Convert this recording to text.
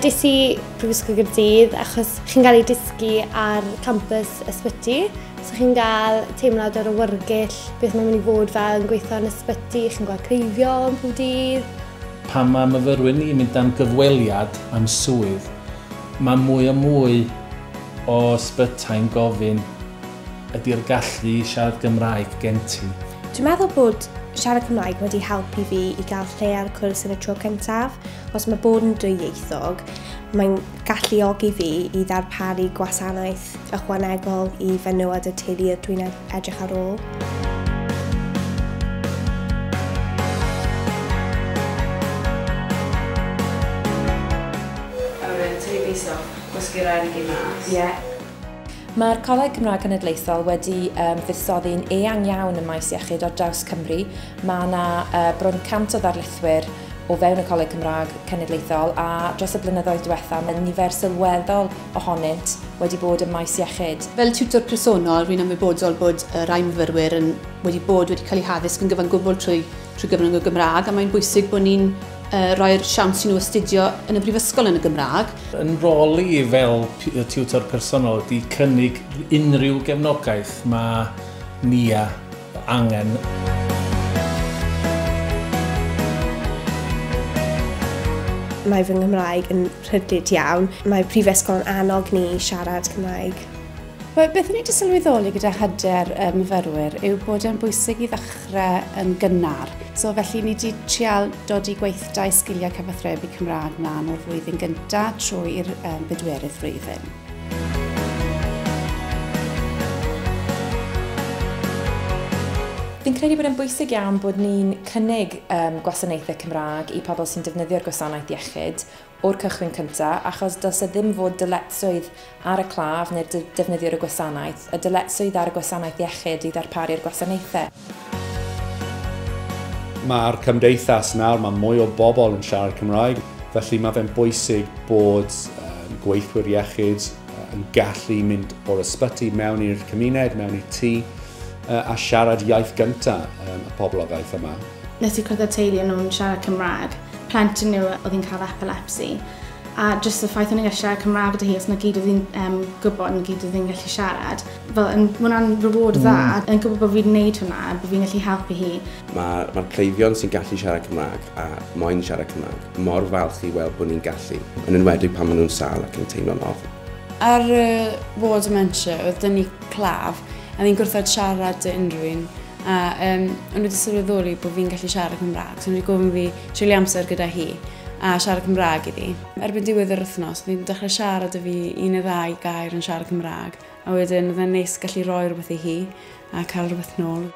Dwedes i Prifysgol Caerdydd achos chi'n cael ei dysgu ar campus ysbyty. So chi'n cael teimlad o'r awyrgylch, beth mae'n mynd i fod fel yn gweithio yn ysbyty, chi'n gweld cleifion pob dydd. Pan mae myfyrwyr ni'n mynd am gyfweliad am swydd, mae mwy a mwy o ysbytai'n gofyn ydy'r gallu i siarad Gymraeg gen ti. Dwi'n meddwl bod siarad Cymraeg wedi helpu fi i gael lle ar y cwrs yn y tro cyntaf. Os mae bod yn dwyieithog, mae'n galluogi fi i ddarparu gwasanaeth ychwanegol i fenywod y teulu dwi'n edrych ar ôl. A wedyn, tynnu bys off, gwasgu'r aer i gyd mas. Ie. Mae'r Coleg Cymraeg Cenedlaethol wedi fuddsoddi'n eang iawn ym maes iechyd ar draws Cymru. Mae yna bron 100 o ddarlithwyr o fewn y Coleg Cymraeg Cenedlaethol a dros y blynyddoedd diwethaf mae nifer sylweddol ohonynt wedi bod ym maes iechyd. Fel tiwtor personol, rwy'n ymwybodol bod y rai myfyrwyr wedi bod wedi cael eu haddysg yn gyfan gwbl trwy gyfrwng y Gymraeg, a mae'n bwysig bod ni'n rhoi'r siawns i nhw astudio yn y brifysgol yn y Gymraeg. Yn rôl i fel tiwtor personol ydy cynnig unrhyw gefnogaeth mae Nia angen. Mae fy Nghymraeg yn rhydlyd iawn. Mae prifysgol yn annog ni i siarad Cymraeg. Wel, beth o'n i wedi sylweddoli gyda hyder myfyrwyr yw bod e'n bwysig i ddechrau yn gynnar. So felly ni wedi trial dod i gweithdai sgiliau cyfathrebu Cymraeg mlaen o'r flwyddyn gyntaf trwy'r bedwerydd flwyddyn. Fi'n credu bod e'n bwysig iawn bod ni'n cynnig gwasanaethau Cymraeg i pobl sy'n defnyddio'r gwasanaeth iechyd o'r cychwyn cyntaf, achos dylse ddim fod dyletswydd ar y claf neu'r defnyddiwr y gwasanaeth, y dyletswydd ar y gwasanaeth iechyd i ddarparu'r gwasanaethau. Mae'r cymdeithas nawr, mae mwy o bobl yn siarad Cymraeg, felly mae fe'n bwysig bod gweithwyr iechyd yn gallu mynd o'r ysbyty mewn i'r cymuned, mewn i'r tŷ, a siarad iaith gyntaf y poblogaeth yma. Nes i cwrdd â teulu o'n nhw'n siarad Cymraeg. Plentyn nhw oedd hi'n cael epilepsi. A jyst y ffaith o'n i'n gallu siarad Cymraeg gyda hi, os na gyd oedd hi'n gwybod, na gyd oedd hi'n gallu siarad. Fel, hwnna'n reward dda, yn gwybod bod fi'n gwneud hwnna, bod fi'n gallu helpu hi. Mae'r cleifion sy'n gallu siarad Cymraeg a moyn siarad Cymraeg mor falch i weld bod ni'n gallu, yn enwedig pan maen nhw'n sâl ac yn teimlo'n ofn. Ar y ward dementia, oedd dyn ni claf, a fi'n gwrthod siarad â unrhyw un. A o'n nhw wedi sylweddoli bod fi'n gallu siarad Cymraeg, so nhw wedi gofyn fi treulio amser gyda hi a siarad Cymraeg iddi. Erbyn diwedd yr wythnos, fi'n dechrau siarad â fi un neu ddau gair yn siarad Cymraeg, a wedyn oedd e'n neis gallu rhoi rhywbeth i hi a cael rhywbeth nôl.